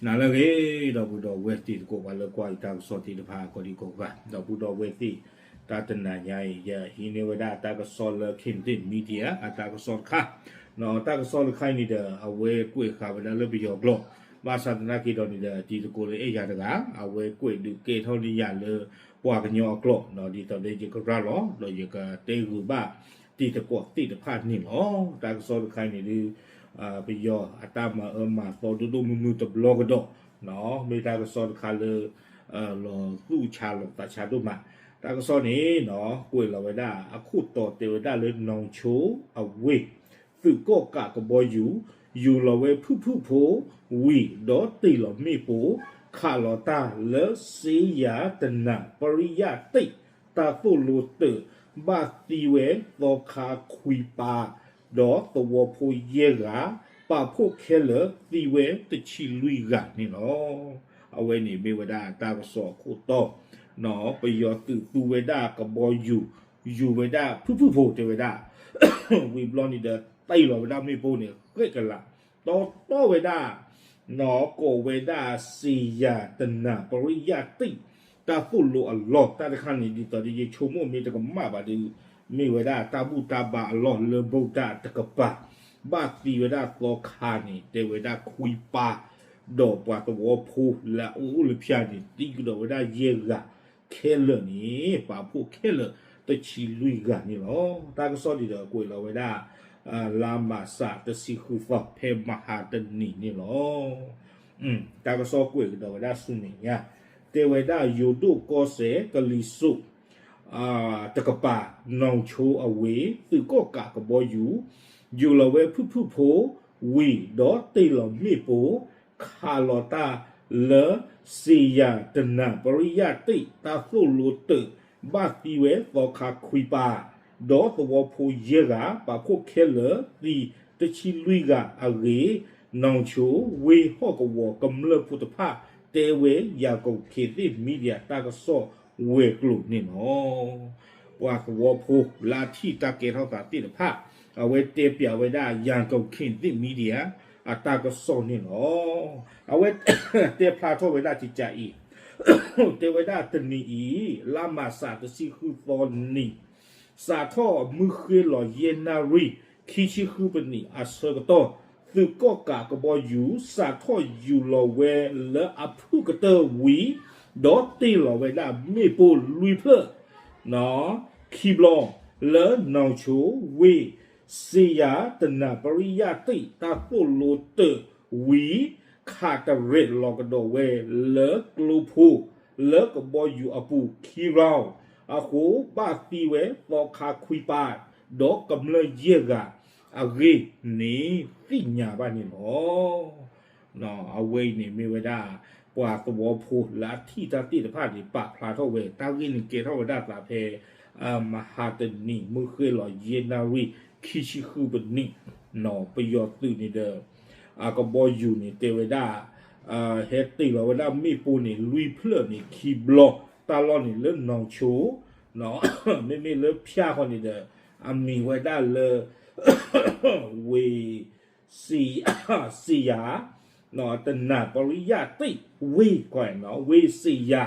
နၤလၢအဂ့ၤ ဒီပုၢ်ဒီဝဲၢ်သ့ၣ်တကိး ပှၤလၢကွၢ်ယတၢ်ကစီၣ်သ့ၣ်တဖၣ် ကိးဒံကိးဂၤ ဒီပုၢ်ဒီဝဲၢ်သ့ၣ်, တၢ်တနၤညါအံၤ ယဟံးန့ၢ်ဝဲဒၣ်တၢ်ကစီၣ်လၢ Kingdom Media အတၢ်ကစီၣ်တခါ, တၢ်ကစီၣ်တခါအံၤန့ၣ်ဒီး အဝဲကွဲးဃာ်ဝဲဒၣ်လၢပယီၤကျိာ်, ဘၣ်ဆၣ်သနာ်က့ဒီးန့ၣ်ဒီး တံၤသကိးလၢအဲၣ်ယၤတဂၤ အဝဲကွဲးဒုးကဲထီၣ်န့ၢ်ယၤလၢပှၤကညီအကျိာ်, ဒ်သိးဒီးယကရၤလီၤ ဒီးယကတဲဂုာ်ဘၣ်တံၤသကိးသ့ၣ်တဖၣ်န့ၣ်လီၤ. တၢ်ကစီၣ်တခါအံၤန့ၣ်ဒုး ပယီၤအတၢ်မၤအၢမၤသီဒိၣ်ဒိၣ်မုၢ်မုၢ်တဘျီကဒီး, မ့ၢ်တၢ်ကစီၣ်တခါလၢ လီၤသူၣ်ဆါလီၤသးဆါဒိၣ်မး, တၢ်ကစီၣ်န့ၣ် ကွဲးလီၤဝဲဒၣ်အခိၣ်တီတဲဝဲဒၣ်လၢ နီၣ်ဆိအဝ့ၢ် သုးကီၣ်ကးကဘီယူၤ ယူၤလီၤဝဲဖုၣ်ဖုၣ်ဖိ ဝံၤဒီးတ့ၢ်လီၤမ့ၣ်ပိၢ် ခးလီၤတၢ်လၢ စ့ယၤတနၢ်ပရိယၢ်တံၣ် တၢ်သိၣ်လိတၢး ဘၣ်သံဝဲသီခါခွံပၢ် ဒီးသဝီဖိယဲၢ်ဂၤ, ပာ်ဖှိၣ်ခဲလၢာ်သံဝဲတဆံလွံၢ်ဂၤန့ၣ်လီၤ. အဝဲန့ၣ်မ့ၢ်ဝဲဒၣ်တၢ်ကစီၣ်အခိၣ်တီ, ပယီၤသုးသူဝဲဒၣ်ကဘီယူၤ ယူၤဝဲဒၣ်ဖုၣ်ဖုၣ်ဖိတဲဝဲဒၣ်, ဝံၤဘျီန့ၣ်ဒီး တ့ၢ်လီၤဝဲဒၣ်မ့ၣ်ပိၢ်န့ၣ် ဃဲၣ်ကလး တီတီဝဲဒၣ် ကိးဝဲဒၣ် စ့ယၤတနၢ်ပရိယၢ်တံၣ် တၢ်သိၣ်လိအလီၢ် တၢ်တခါန့ၣ် ဒ်သိးဒီးယဆိကမိၣ်မ့ၢ်တကမၣ်ဘၣ်ဒီး မ့ၢ်ဝဲဒၣ်တၢ်ဘူၣ်တၢ်ဘါအလီၢ်လၢ ဗုဒ္ဓ တကပၤ ဘၣ်သံဝဲဒၣ်သီခါန့ၣ် တဲဝဲဒၣ်ခွံပၢ်, ဒီးပှၤသဝီဖိလၢအအိၣ်လၢဖၠါန့ၣ် သံကဒီးဝဲဒၣ်ယဲၢ်ဂၤ ခဲလၢာ်န့ၣ် ပာ်ဖှိၣ်ခဲလၢာ်တဆံလွံၢ်ဂၤန့ၣ်လီၤ. တၢ်ကစီၣ်ဒ်ဒီးကွဲးလီၤဝဲဒၣ် လါမၢ်ၡး တဆံဃုသီ ဖဲမဟါတနံၤန့ၣ်လီၤ. တၢ်ကစီၣ်ကွဲးကဒီးဝဲဒၣ်ဆူမဲာ်ညါ, တဲဝဲဒၣ်ယိၤဒိၣ်ကီၢ်စဲၣ်ကလံၤစိး တကပၤ နီၣ်ဆိအဝ့ၢ် သုးကီၣ်ကးကဘီယူၤ ယူၤလီၤဝဲဖုၣ်ဖုၣ်ဖိ ဝံၤဒီးတ့ၢ်လီၤမ့ၣ်ပိၢ် ခးလီၤတၢ်လၢ စ့ယၤတနၢ်ပရိယၢ်တံၣ် တၢ်သိၣ်လိတၢး ဘၣ်သံဝဲသီခါခွံပၢ်, ဒီးသဝီဖိယဲၢ်ဂၤ ပာ်ဖှိၣ်ခဲလၢာ်သံတဆံလွံၢ်ဂၤအဂ့ၢ် နီၣ်ဆိဝ့ၢ်ဟီၣ်ကဝီၤကမျၢၢ်ဖိတဖၣ် တဲဝဲ ယၤကိာ်ခ့သ့ၣ် media တၢ်ကစီၣ်ဝဲၤကျိၤန့ၣ်လီၤ. ပှၤသဝီဖိလၢအထံၣ်တၢ်ကဲထီၣ်သးသ့ၣ်တဖၣ် အဝဲတဲပျးဝဲဒၣ် ယၤကိာ်ခ့သ့ၣ် media အတၢ်ကစီၣ်န့ၣ်လီၤ. အဝဲတဲဖျါထီၣ်ဝဲဒၣ်ကကးအံၤ တဲဝဲဒၣ်တနံၤအံၤ လါမၢ်ၡး တဆံဃုသီနံၤ စးထီၣ်မုၢ်ဃ့လီၤယဲၢ်နၣ်ရံၣ် ခံဆံဃုပနံးအဆၢကတီၢ် သုးကီၣ်ကးကဘီယူၤ စးထီၣ်ယူၤလီၤဝဲလၢအဖုၣ်ကတၢၢ်ဝံၤ ဒီးတ့ၢ်လီၤဝဲဒၣ်မ့ၣ်ပိၢ်လွံၢ်ဖျၢၣ် ခံဘျီ လၢနီၣ်ဆိဝ့ၢ် စ့ယၤတနၢ်ပရိယၢ်တံၣ် တၢ်သိၣ်လိတၢးဝံၤ ခးတရဲးလီၤကဒီးဝဲလၢကျိဖိ လၢကဘီယူၤအပူၤခံ round အဃိ ဘၣ်သံဝဲသီခါခွံပၢ် ဒီးကမျၢၢ်ယဲၢ်ဂၤအဂ့ၢ်န့ၣ် သ့ၣ်ညါဘၣ်န့ၣ်လီၤ. အဝဲအံၤန့ၣ်မ့ၢ်ဝဲဒၣ် ပှၤသဝီဖိလၢအထံၣ်တၢ်သ့ၣ်တဖၣ်န့ၣ် ပာ်ဖျါထီၣ်ဝဲ တၢ်ဂ့ၢ်န့ၣ်ကဲထီၣ်ဝဲဒၣ်သးဖဲ မဟါတနံၤ မုၢ်ဃ့လီၤယဲၢ်နၣ်ရံၣ် ခံဆံဃုပနံး ပယီၤသုးန့ၣ်ဒီး အကဘီယူၤန့ၣ် တဲဝဲဒၣ် ဟဲတ့ၢ်လီၤဝဲဒၣ်မ့ၣ်ပိၢ်န့ၣ် လွံၢ်ဖျၢၣ်န့ၣ် ခံဘျီ တၢ်လီၢ်န့ၣ်လၢနီၣ်ဆိ မ့မ့ၢ်လၢဖၠါဃီန့ၣ်ဒီး အမံၤဝဲဒၣ်လၢ ဝ့ၢ် စ့ယၤ တနၢ်ပရိယၢ်တံၣ် ဝ့ၢ် ဝ့ၢ်စ့ယၤ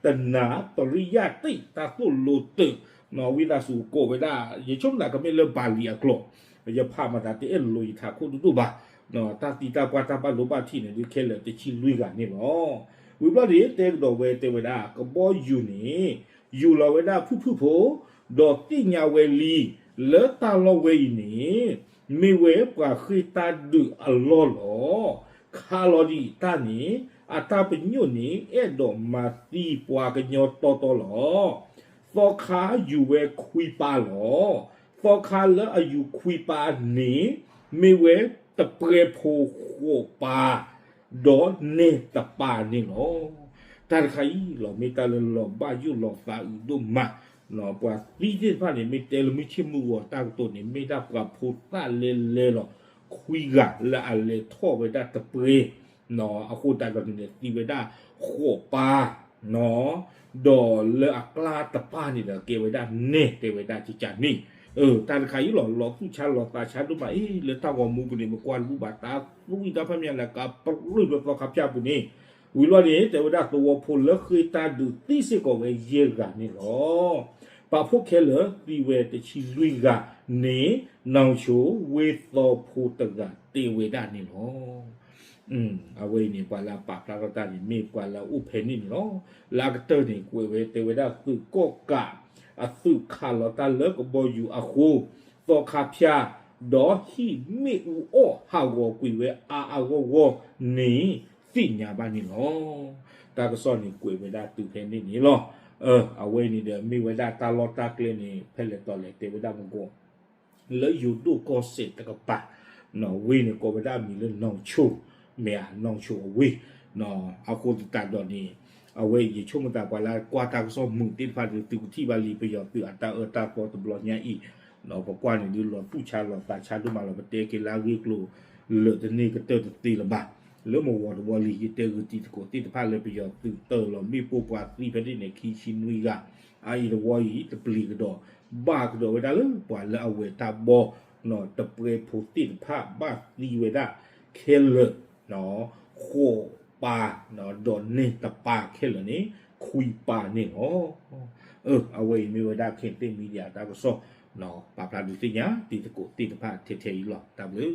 တနၢ်ပရိယၢ်တံၣ် တၢ်သိၣ်လိတၢး ဝံသးစူၤကိးဝဲဒၣ် ယဆိကမိၣ်ကမ့ၢ်လၢဘၤလံၤအကျိာ် ယဖးမၤသးတအဲၣ်လိၤယထးခိၣ်ဒိၣ်ဒိၣ်ဘၣ် တၢ်သံတၢ်ပှၢ်တၢ်ဘၣ်လိာ်ဘၣ်ထံးန့ၣ်ဒုး ခဲလၢာ်တဆံလွံၢ်ဂၤန့ၣ်လီၤ. ဝံၤဘျီန့ၣ် တဲကဒီးဝဲတဲဝဲဒၣ် ကဘီယူၤန့ၣ် ယူၤလီၤဝဲဒၣ်ဖုၣ်ဖုၣ်ဖိ ဒီးသ့ၣ်ညါဝဲလံ လၢတၢ်လီၢ်ဝဲအံၤန့ၣ် မ့ၢ်ဝဲပှၤဃ့ၢ်တၢ်ဒုးအလီၢ်လီၤ. ခးလီၤဒံးတၢ်န့ၣ် အတၢ်ပညိၣ်န့ၣ် အဲၣ်ဒိးမၤသံပှၤကညီတီတီလီၤ. သီခါယူၤဝဲခွံပၢ်လီၤ. သီခါလၢအယူၤခွံပၢ်န့ၣ် မ့ၢ်ဝဲတပှဲၤဖိဃိးပၢ် ဒီးနဲၣ်တပၢ်န့ၣ်လီၤ. တၢ်တခါအံၤလီၤ မ့ၢ်တၢ်လၢလီၤဘၣ်ယိၣ်လီၤသးအုးဒိၣ်မး ပှၤသံသ့ၣ်တဖၣ်န့ၣ် မ့ၢ်တဲလၢမုၢ်ဆ့ၣ်မုၢ်ဂီၤတၢ်ကတိၤန့ၣ် မ့ၢ်ဒၣ်ပှၤဖိသၣ်လဲၤလဲၤလီၤ ခွံဂၤလၢအလဲၤထီၣ်ဝဲဒၣ်တပှဲၤ အဃိသတးဒီးန့ၣ် သံဝဲဒၣ်ဃိးပၢ် ဒီးလၢအကျါတပၢ်န့ၣ်ဒီး ကဲဝဲဒၣ်နဲၣ် တဲဝဲဒၣ်ကကန့ၣ် တၢ်တခါအံၤလီၤ လီၤသူၣ်ဆါလီၤသးဆါဒိၣ်မးအံၤ လၢတၢ်ဂီၤမူပူၤန့ၣ် မ့ၢ်ကွၢ်တဘူၣ်ဘၣ် တၢ်သူၣ်အံၤတၢ်ဖးမံၤလၢကပျုၢ်လၢသီခါဖၠၣ်ပူၤန့ၣ် ဝံၤလီၤန့ၣ် တဲဝဲဒၣ်သဝီဖိလၢဃ့ၢ်တၢ်ဒုးသံစ့ၢ်ကီးဝဲယဲၢ်ဂၤန့ၣ်လီၤ. ပာ်ဖှိၣ်ခဲလၢာ်သံဝဲတဆံလွံၢ်ဂၤန့ၣ် နီၢ်ဆိဝ့ၢ်သီဖိတဂၤတဲဝဲဒၣ်န့ၣ်လီၤ. အဝဲအံၤန့ၣ် ပှၤလၢအပာ်ဖျါထီၣ်တၢ်န့ၣ် မ့ၢ်ပှၤလၢအအိၣ်ဖဲန့ၣ်န့ၣ်လီၤ. လၢအကတၢၢ်န့ၣ် ကွဲးဝဲတဲဝဲဒၣ်သုးကီၣ်ကး အသုးခးလီၤတၢ်လၢကဘီယူၤအဃိ သီခါဖၠၣ် ဒီးဟံၣ်မ့ၣ်အူအီၣ်ဟးဂီၤကွံာ်ဝဲအါအါဂီၢ်ဂီၢ်န့ၣ် သ့ၣ်ညါဘၣ်န့ၣ်လီၤ. တၢ်ကစီၣ်န့ၣ် ကွဲးဝဲဒၣ်တုၤဖဲန့ၣ်န့ၣ်လီၤ. အဝဲအံၤန့ၣ်ဒီး မ့ၢ်ဝဲဒၣ်တၢ်လီၢ်တၢ်ကျဲန့ၣ် ဖဲလဲၣ်တီလဲၣ်တဲဝဲဒၣ်မ့ၢ်ကီး လၢယိၤဒိၣ်ကီၢ်စဲၣ်တကပၤ ဝ့ၢ်န့ၣ်ကိးဝဲဒၣ်အမံၤလၢနီၢ်ဆိ မ့ၢ်ဧါ နီၢ်ဆိအဝ့ၢ် အဃိသတးဒီးန့ၣ် အဝဲအံၤယဆိကမိၣ်သးပှၤလၢကွၢ်တၢ်ကစီၣ်မုာ်သ့ၣ်တဖၣ်ဒီး သုကထံၣ်ဘၣ်လံ ပယီၤသုးအတၢ်အၢတၢ်သီတဘျီညါအံၤ ပကွၢ်န့ၣ်ဒုးလီၤသူၣ်ဆါလီၤသးဆါဒိၣ်မးလီၤ ပတဲက့ၤလၢအဂ့ၢ်ကျိၤ လၢာ်တန့ၢ်ကတၢၢ်တသ့လၢၤဘၣ် လၢမုၢ်ဂီၤတဝီလံ ယတဲဂုာ်တံၤသကိးသ့ၣ်တဖၣ်လၢပယီၤသုးတၢၢ်လီၤမ့ၣ်ပိၢ်ပှၤသံဖဲန့ၣ်န့ၣ် ခံဆံနွံဂၤ အအံၤတဝီအံၤ တပျံၤကဒီး ဘၣ်ကဒီးဝဲဒၣ်လၢပှၤလၢအဝဲတၢ်ဘီ တပှဲၤဖိသ့ၣ်တဖၣ်ဘၣ်သံဝဲဒၣ်ခဲလၢာ် ဃိးပၢ ဒီးန့ၢ်တပၢ်ခဲလၢာ်န့ၣ် ခွံပၢန့ၣ်လီၤ. အဝဲအံၤမ့ၢ်ဝဲဒၣ် ခ့သ့ၣ် media တၢ်ကစီၣ် ပာ်ဖျါဒုးသ့ၣ်ညါတံၤသကိးသ့ၣ်တဖၣ်ထဲထဲအံၤလီၤ. တၢ်ဘျုး